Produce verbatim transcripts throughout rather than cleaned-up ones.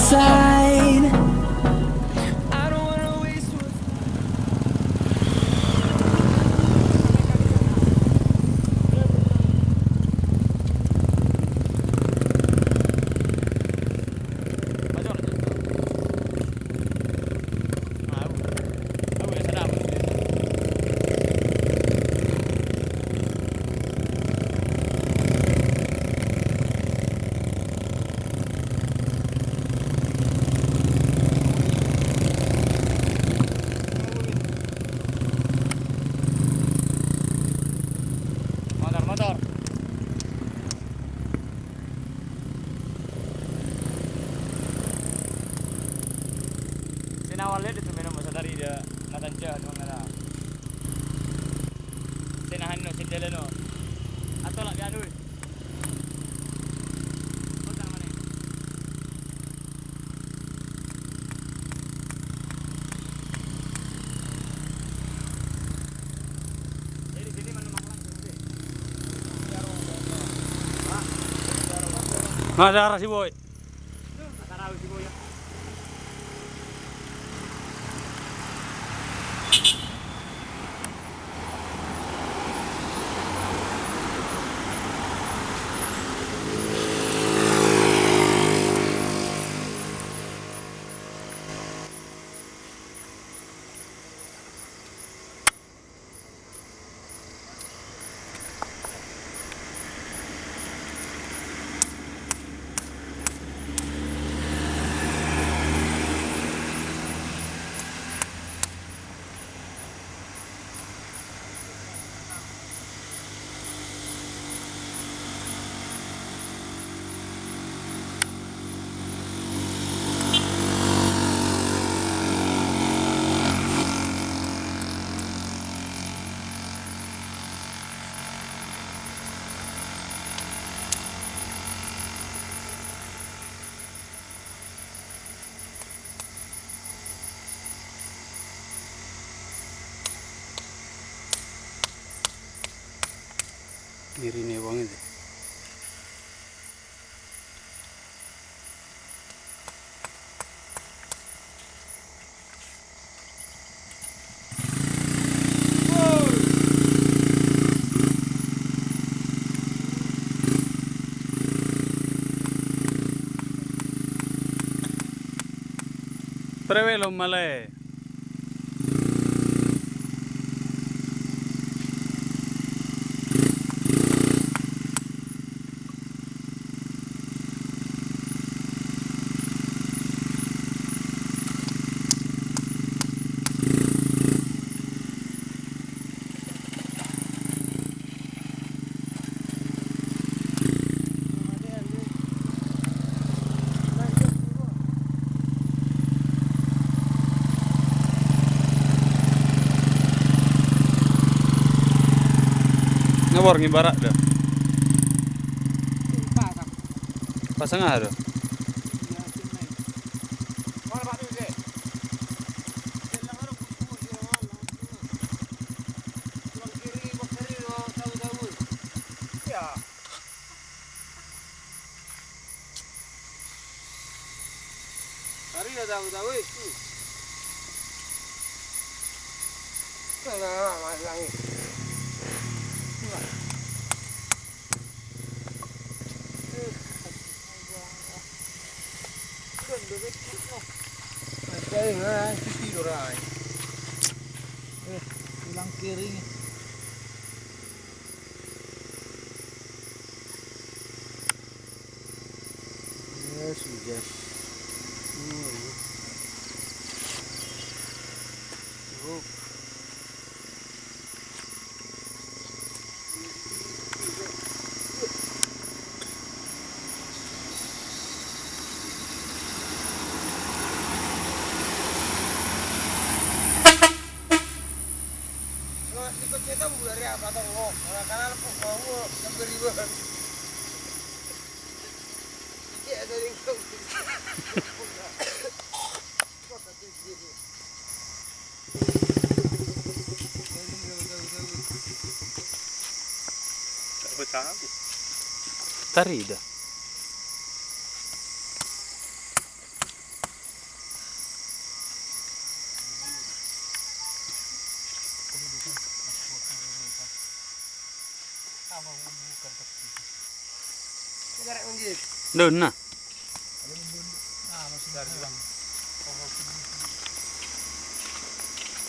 Side. Motor, motor. Sinawan le di tu minum masa dari dia, natan jah dong ada. Sinahan no, sindele no. Atau lagi anu. Nah, darah si boy. Iri ni bang itu. Prewelon male. Na borngin barak do. Pasang aha do? Ari na tahu-tahu i. Tengah mas langit. Tulang kering. Yes, yes. Hmm. Cukup. Tarida. Donna.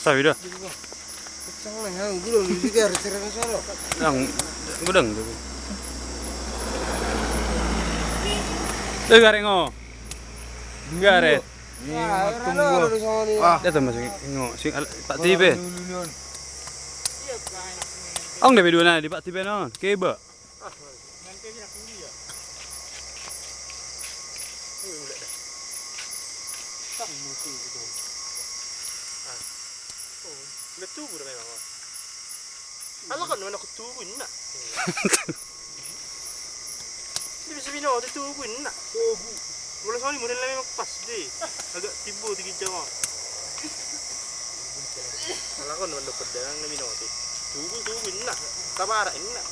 Sabi do. Yang godang tu. Eh, gareng o. Gareng. Dia tambah sing, ngo, sing, Pak Tipe. Ong de dua na di Pak Tipe non, keba. Udah tubuh dah memang. Alah kan mana ketubuh nak. Dia bisa binoto tubuh nak. Molo songon i model na memang pas de. Agak tibo tinggi jawa. Alakon mando pedang na binoto. Tugu tugu inna. Tabara inna.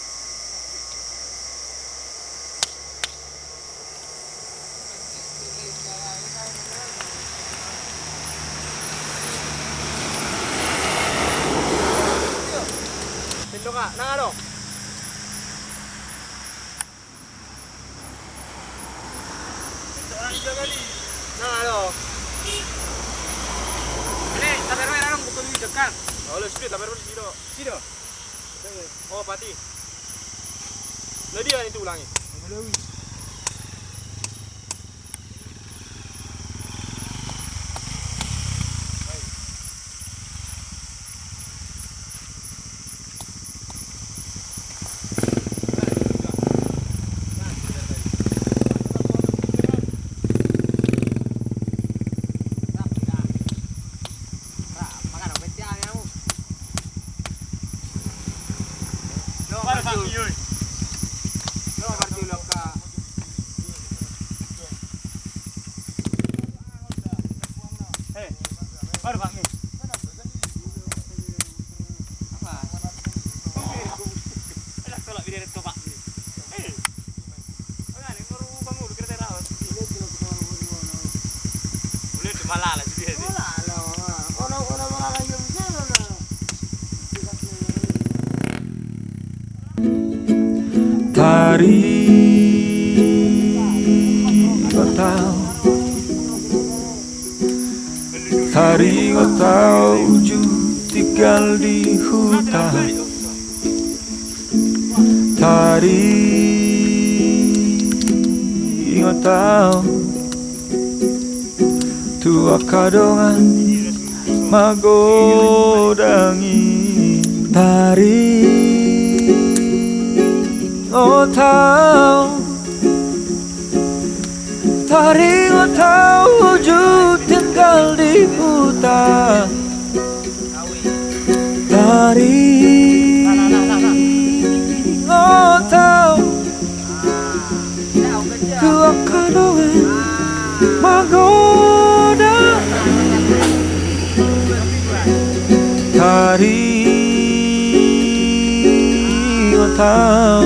Tendo ka nang alo. Nah, alo. Ini, taper merah dong, bukan di dekat. Oh, lo sudah taper merah sini, dong. Sini, dong. Oh, pati. Nah, dia itu ulangi. Eh, baru kami. Apa? Enak tolak bini ada topak ni. Eh. Apa ni? Baru bangun kereta rawat. Boleh tu malala sini. Malala, ah. Ono, ono malala yang bisa, ono. Taringot au, taringot au uju tinggal di huta. Taringot au tu angka dongan magodang i. Taringot au, taringot au uju tinggal di huta. Taringot au tu angka dongan magodang. Taringot au,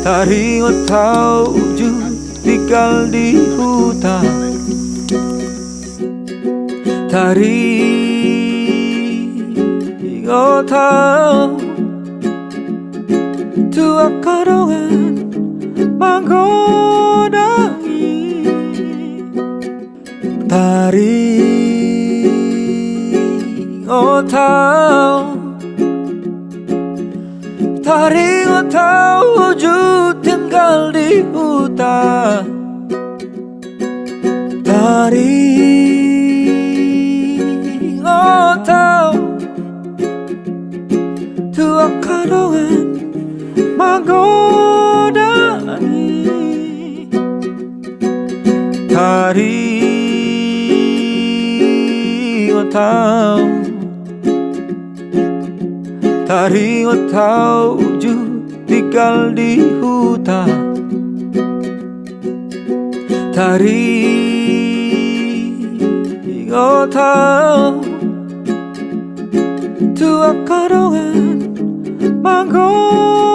taringot au uju tinggal di huta. Taringot au tu angka dongan magodang i. Taringot au, taringot au uju tinggal di huta. Taringot au tu angka dongan magodang i. Taringot au, taringot au uju tinggal di huta. Taringot au tu angka dongan magodang